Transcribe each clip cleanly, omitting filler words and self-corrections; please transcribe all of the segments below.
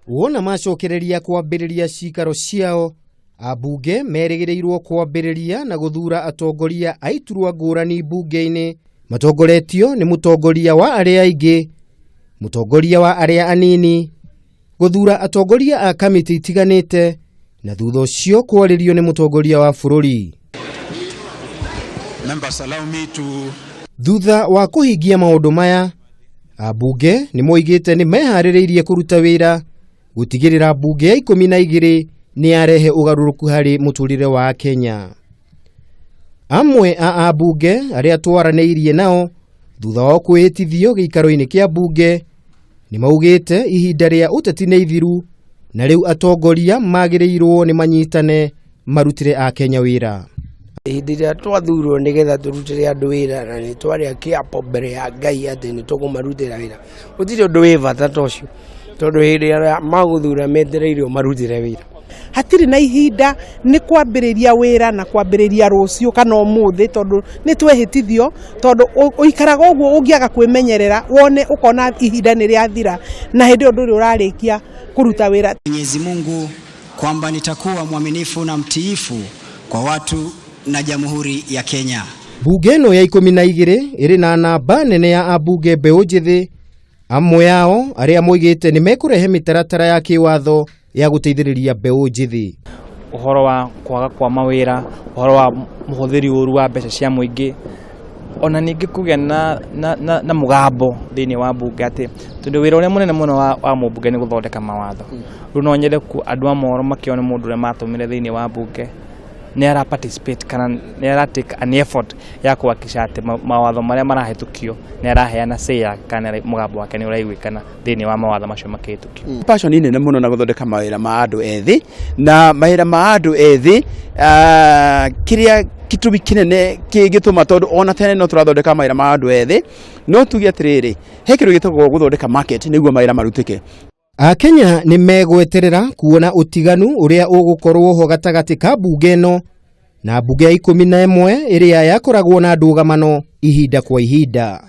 Wona macokereria kwambĩrĩria cikaro ciao, ambunge merĩgĩrĩirwo kwambĩrĩria na gũthura atongoria a iturwa ngũrani mbunge-inĩ matongoretio nĩ mũtongoria wa arĩa aingĩ, mũtongoria wa arĩa anini, gũthura atongoria a kamĩtĩ itiganĩte na thutha ũcio kwarĩrio nĩ mũtongoria wa bũrũri. Members, allow me to Thutha wa kũhingia maũndũ maya, ambunge nĩ moigĩte nĩ meharĩrĩirie kũruta wĩra gũtigĩrĩra mbunge ya 12 nĩ yarehe ũgarũrũku harĩ mũtũrĩre wa Kenya. Amwe a ambunge arĩa twaranĩirie nao thutha wao kwĩhĩtithio gĩikaro-inĩ kĩa mbunge nĩ maugĩte ihinda rĩa ũteti nĩ ithiru na rĩu atongoria magĩrĩirwo nĩ manyitane marutĩre Akenya wĩra. Hĩndĩ ĩrĩa twathurwo nĩgetha tũrutĩre andũ wĩra na nĩ twarĩa kĩapo mbere ya Ngai atĩ nĩ tũkũmarutĩra wĩra, gũtirĩ ũndũ wĩ bata ta ũcio, tondũ hĩndĩ ĩrĩa magũthura metereire ũmarutĩre wĩra. Hatirĩ na ihinda, nĩ kwambĩrĩria wĩra na kwambĩrĩria rũciũ kana ũmũthĩ, tondũ nĩ twehĩtithio, tondũ ũikaraga ũguo ũngĩaga kwĩmenyerera wone ũkona ihinda nĩ rĩathira na hĩndĩ ĩyo ndũrĩ ũrarĩkia kũruta wĩra. Mwenyezi Mungu kwamba nitakuwa mwaminifu na mtiifu kwa watu na Jamhuri ya Kenya. Mbunge ĩno ya 12 ĩrĩ na namba nene ya ambunge mbeũ njĩthĩ, amwe ao arĩa moigĩte nĩ mekũrehe mĩtaratara ya kĩwatho ya gũteithĩrĩria mbeũ njĩthĩ. Ũhoro wa kwaga kwa mawĩra, ũhoro wa mũhũthĩri ũru wa mbeca cia mũingĩ, ona ningĩ kũgĩa na mũgambo thĩinĩ wa mbunge, atĩ tondũ wĩra ũrĩa mũnene mũno wa mũmbunge nĩ gũthondeka mawatho. Rĩu no nyende andũ a mohoro makĩone mũndũ ũrĩa matũmire thĩinĩ wa mbunge nĩ ara participate kana nĩ ara take an effort ya kuhakikisha atĩ mawatho marĩa marahĩtũkio nĩ araheana say yake kana mũgambo wake nĩ ũraiguĩkana thĩinĩ wa mawatho macio makĩhĩtũkio. Passion nene mũno na gũthondeka mawĩra ma andũ ethĩ, na mawĩra ma andũ ethĩ, kĩrĩa gĩtũmi kĩnene kĩngĩtũma, tondũ ona tene no tũrathondeka mawĩra ma andũ ethĩ, no tuge atĩrĩrĩ, he kĩndũ gĩtagwo gũthondeka market nĩguo mawĩra marutĩke. Akenya nĩ megweterera kuona ũtiganu ũrĩa ũgũkorwo ho gatagatĩ ka mbunge ĩno na mbunge ya 11 ĩrĩa yakoragwo na ndũgamano ihinda kwa ihinda.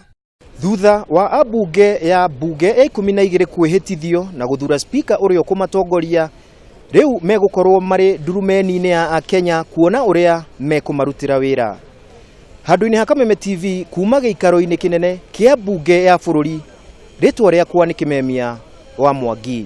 Thutha wa ambunge ya mbunge ya 12 kwĩhĩtithio na gũthura spika ũrĩa ũkũmatongoria, rĩu megũkorwo marĩ ndurumeni-inĩ ya Akenya kuona ũrĩa mekũmarutĩra wĩra. Handũ-inĩ ha Kameme TV kuma gĩikaro-inĩ kĩnene kĩa mbunge ya bũrũri, rĩtwa rĩakwa nĩ Kĩmemia wa Mwangi.